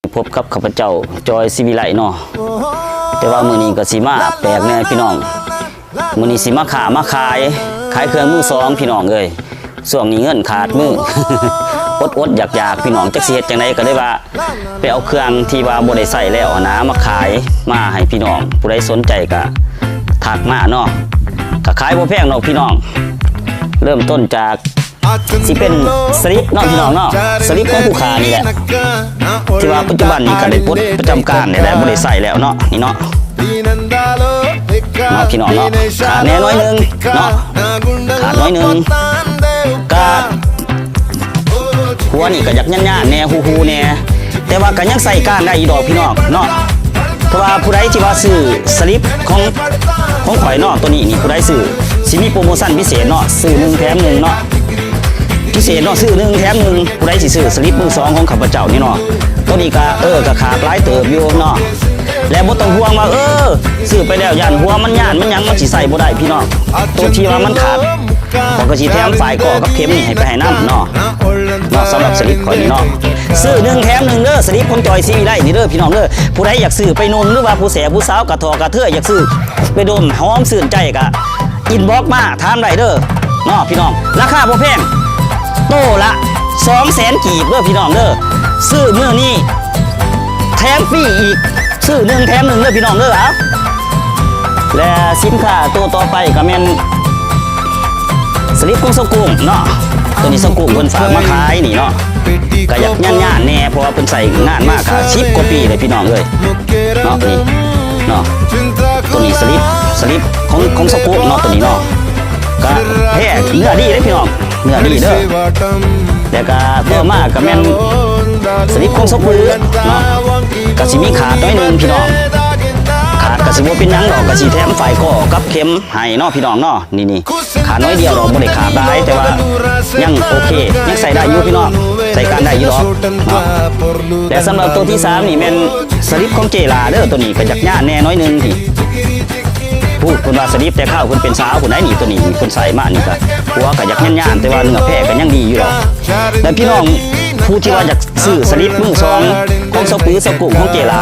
ພົບກັບຂ້າພະເຈົ້າ ຈອຍ ສີວິໄລເນາະ. ແຕ່ວ່າມື້ນີ້ກໍຊິມາແປກແດ່ພີ່ນ້ອງ, ມື້ນີ້ຊິມາຄ້າມາຂາຍ ຂາຍເຄື່ອງມືສອງພີ່ນ້ອງເອີຍ. ຊ່ວງນີ້ເງິນຂາດມື ອົດໆຢາກໆ ພີ່ນ້ອງ ຈັກຊິເຮັດຈັ່ງໃດ ກໍເລີຍວ່າໄປເອົາເຄື່ອງທີ່ວ່າບໍ່ໄດ້ໃຊ້ແລ້ວຫັ້ນນະ ມາຂາຍ ມາໃຫ້ພີ່ນ້ອງ. ຜູ້ໃດສົນໃຈກໍທັກມາເນາະ, ກໍຂາຍບໍ່ແພງດອກພີ່ນ້ອງ. ເລີ່ມຕົ້ນຈາກ ຊິເປັນສະລິບເນາະພີ່ນ້ອງເນາະ, ສະລິບຂອງຜູ້ຂ້ານີ້ແຫຼະ ທີ່ວ່າປັດຈຸບັນນີ້ກໍໄດ້ປົດປະຈຳການແລ້ວ ບໍ່ໄດ້ໃຊ້ແລ້ວເນາະ. ນີ້ເນາະ ເນາະພີ່ນ້ອງເນາະ, ຂາດແດ່ໜ້ອຍໜຶ່ງເນາະ, ຂາດໜ້ອຍໜຶ່ງ. ກະຫົວນີ້ກໍຢາກຍານໆແດ່ ຫູໆແດ່, ແຕ່ວ່າກໍຍັງໃຊ້ການໄດ້ຢູ່ດອກພີ່ນ້ອງເນາະ. ເພາະວ່າຜູ້ໃດທີ່ວ່າຊື້ສະລິບຂອງ ຂອງຂ້ອຍເນາະ, ໂຕນີ້ນີ້ ຜູ້ໃດຊື້ ຊິມີໂປຣໂມຊັນພິເສດເນາະ, ຊື້ໜຶ່ງແຖມໜຶ່ງເນາະ, ພິເສດເນາະ, ຊື້ໜຶ່ງແຖມໜຶ່ງ. ຜູ້ໃດຊິຊື້ສະລິບມືສອງຂອງຂ້າພະເຈົ້ານີ້ເນາະ, ໂຕນີ້ກໍ ເອີ ກໍຂາດຫຼາຍເຕີບຢູ່ເນາະ. ແລະບໍ່ຕ້ອງຫ່ວງວ່າ ເອີ ຊື້ໄປແລ້ວຢ້ານຫົວມັນຍານມັນຫຍັງ ມັນຊິໃຊ້ບໍ່ໄດ້ພີ່ນ້ອງ. ໂຕທີ່ວ່າມັນຂາດ ຂ້ອຍກໍຊິແຖມຝ້າຍກໍກັບເຂັມນີ້ໃຫ້ໄປໃຫ້ນຳເນາະ, ເນາະ. ສຳລັບສະລິບຂ້ອຍນີ້ເນາະ ຊື້ໜຶ່ງແຖມໜຶ່ງເດີ, ສະລິບຂອງຈອຍ ສີວິໄລນີ້ເດີພີ່ນ້ອງເດີ. ຜູ້ໃດຢາກຊື້ໄປນຸ່ງ ຫຼືວ່າຜູ້ແສຜູ້ສາວກະທໍ່ກະເທືອ ຢາກຊື້ໄປດົມຫອມຊື່ນໃຈ ກະອິນບັອກມາຖາມໄດ້ເດີເນາະພີ່ນ້ອງ. ລາຄາບໍ່ແພງ ໂຕລະສອງແສນກີບເດີພີ່ນ້ອງເດີ. ຊື້ມື້ນີ້ແຖມຟຣີອີກ ຊື້ໜຶ່ງແຖມໜຶ່ງເດີພີ່ນ້ອງເດີ. ເອົາ ແລະສິນຄ້າໂຕຕໍ່ໄປກໍແມ່ນສະລິບຂອງຊາວກຸ້ງເນາະ, ໂຕນີ້ຊາວກຸ້ງເພິ່ນຝາກມາຂາຍນີ້ເນາະ. ກໍຢາກຍານໆແດ່ ເພາະວ່າເພິ່ນໃຊ້ງານມາກໍສິບກວ່າປີແລ້ວພີ່ນ້ອງເອີຍເນາະ. ນີ້ເນາະ ໂຕນີ້ສະລິບ ສະລິບຂອງ ຂອງຊາວກຸ້ງເນາະ ໂຕນີ້ເນາະ. ກະແທ້ ເນື້ອດີເດ້ພີ່ນ້ອງ ເນື້ອດີເດີ. ແລ້ວກະຕໍ່ມາກະແມ່ນສະລິບຂອງຊາວປຸເນາະ, ກະຊິມີຂາດໜ້ອຍໜຶ່ງພີ່ນ້ອງ. ຂາດກະຊິບໍ່ເປັນຫຍັງດອກ, ກະຊິແຖມຝ້າຍກໍກັບເຂັມໃຫ້ເນາະພີ່ນ້ອງເນາະ. ນີ້ໆ ຂາດໜ້ອຍດຽວດອກ, ບໍ່ໄດ້ຂາດຫຼາຍ, ແຕ່ວ່າຍັງໂອເຄ ຍັງໃຊ້ໄດ້ຢູ່ພີ່ນ້ອງ, ໃຊ້ການໄດ້ຢູ່ດອກເນາະ. ແລະສຳລັບໂຕທີສາມນີ້ແມ່ນສະລິບຂອງເຈລາເດີ, ໂຕນີ້ກະຢາກຍານແດ່ໜ້ອຍໜຶ່ງ. ທີ່ ຜູ້ເພິ່ນວ່າສະລິບແຕ່ຄາວເພິ່ນເປັນສາວພຸ້ນໃດ໋ນີ້. ໂຕນີ້ເພິ່ນໃສ່ມານີ້ກະ ຫົວກະຢາກຍານໆ ແຕ່ວ່າເນື້ອແພ້ກະຍັງດີຢູ່ດອກ. ແລະພີ່ນ້ອງຜູ້ທີ່ວ່າຢາກຊື້ສະລິບມືສອງຂອງຊາວປື ຊາວກຸ້ງ ຂອງເຈລາ